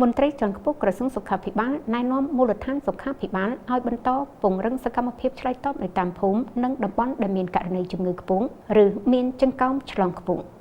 មន្ត្រីជាន់ខ្ពស់ក្រសួងសុខាភិបាលណែនាំមូលដ្ឋានសុខាភិបាលឲ្យបន្តពង្រឹងសកម្មភាពឆ្លើយតបនៅតាមភូមិនិងតំបន់ដែលមានករណីជំងឺខ្ពង់ឬមានចង្កោមឆ្លងខ្ពង់។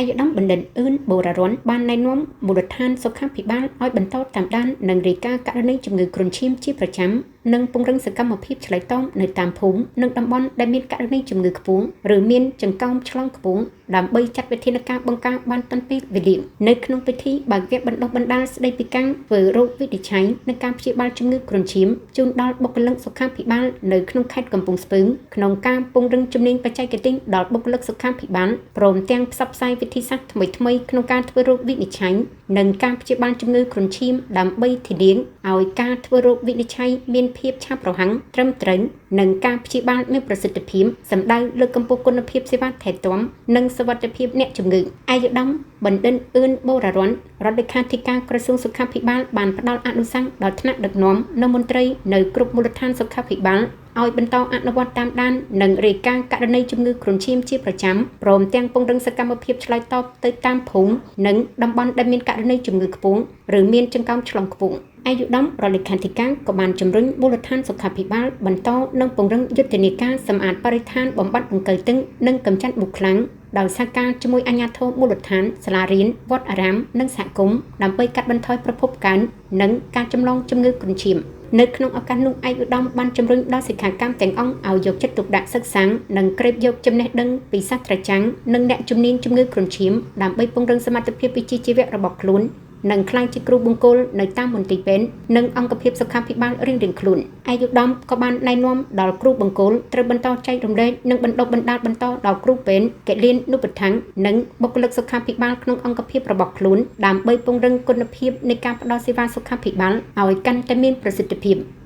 ឯកឧត្តមបណ្ឌិតអឿនបូរ៉ារ៉ុនបានណែនាំមូលដ្ឋានសុខាភិបាលឲ្យបន្តតាមដាននិងរាយការណ៍ករណីជំងឺគ្រុនឈាមជាប្រចាំ និងពង្រឹងសកម្មភាពឆ្លើយតបនៅតាមភូមិនិងតំបន់ដែលមានករណីជំងឺខ្ពង់ឬមានចង្កោមឆ្លងខ្ពង់ ដើម្បីចាត់វិធានការបង្ការបានទាន់ពេលវេលា។ នៅក្នុងពិធីបើកវគ្គបណ្ដុះបណ្ដាលស្ដីពីការធ្វើរោគវិនិច្ឆ័យនិងការព្យាបាលជំងឺគ្រុនឈាមជូនដល់បុគ្គលិកសុខាភិបាលនៅក្នុងខេត្តកំពង់ស្ពឺ ក្នុងការពង្រឹងជំនាញបច្ចេកទេសដល់បុគ្គលិកសុខាភិបាល ព្រមទាំងផ្សព្វផ្សាយវិធីសាស្ត្រថ្មីៗក្នុងការធ្វើរោគវិនិច្ឆ័យនិងការព្យាបាលជំងឺគ្រុនឈាម ដើម្បីធានាឲ្យការធ្វើរោគវិនិច្ឆ័យមានភាពឆាប់រហ័ស ត្រឹមត្រូវ និងការព្យាបាលមានប្រសិទ្ធភាព សម្ដៅលើកកម្ពស់គុណភាពសេវាថែទាំនិងសុវត្ថិភាពអ្នកជំងឺ។ ឯកឧត្តមបណ្ឌិតអឿនបូរ៉ារ៉ុន រដ្ឋលេខាធិការក្រសួងសុខាភិបាល បានផ្ដល់អនុសាសន៍ដល់ថ្នាក់ដឹកនាំនិងមន្ត្រីនៅគ្រប់មូលដ្ឋានសុខាភិបាលឲ្យបន្តអនុវត្តតាមដាននិងរាយការណ៍ករណីជំងឺគ្រុនឈាមជាប្រចាំ ព្រមទាំងពង្រឹងសកម្មភាពឆ្លើយតបទៅតាមភូមិនិងតំបន់ដែលមានករណីជំងឺខ្ពង់ឬមានចង្កោមឆ្លងខ្ពង់។ ឯកឧត្តមរដ្ឋលេខាធិការក៏បានជំរុញមូលដ្ឋានសុខាភិបាលបន្តនិងពង្រឹងយុទ្ធនាការសម្អាតបរិស្ថាន បំបត្តិដង្កូវទឹក និងកម្ចាត់មូសខ្លាំង ដោយសហការជាមួយអាជ្ញាធរមូលដ្ឋាន សាលារៀន វត្តអារាម និងសហគមន៍ ដើម្បីកាត់បន្ថយប្រភពកើននិងការចម្លងជំងឺគ្រុនឈាម។ នៅក្នុងឱកាសនោះ ឯកឧត្តមបានជំរុញដល់សិក្ខាកាមទាំងអង្គឲ្យយកចិត្តទុកដាក់សិក្សានិងក្រេបយកចំណេះដឹងពីសាស្ត្រាចារ្យនិងអ្នកជំនាញជំងឺគ្រុនឈាម ដើម្បីពង្រឹងសមត្ថភាពវិជ្ជាជីវៈរបស់ខ្លួន និងក្លាយជាគ្រូបង្គោលនៅតាមមន្ទីរពេទ្យនិងអង្គភាពសុខាភិបាលរៀងៗខ្លួន។ ឯកឧត្តមក៏បានណែនាំដល់គ្រូបង្គោលត្រូវបន្តចែករំលែកនិងបណ្ដុះបណ្ដាលបន្តដល់គ្រូពេទ្យ គិលានុបដ្ឋាក និងបុគ្គលិកសុខាភិបាលក្នុងអង្គភាពរបស់ខ្លួន ដើម្បីពង្រឹងគុណភាពនៃការផ្ដល់សេវាសុខាភិបាលឲ្យកាន់តែមានប្រសិទ្ធភាព។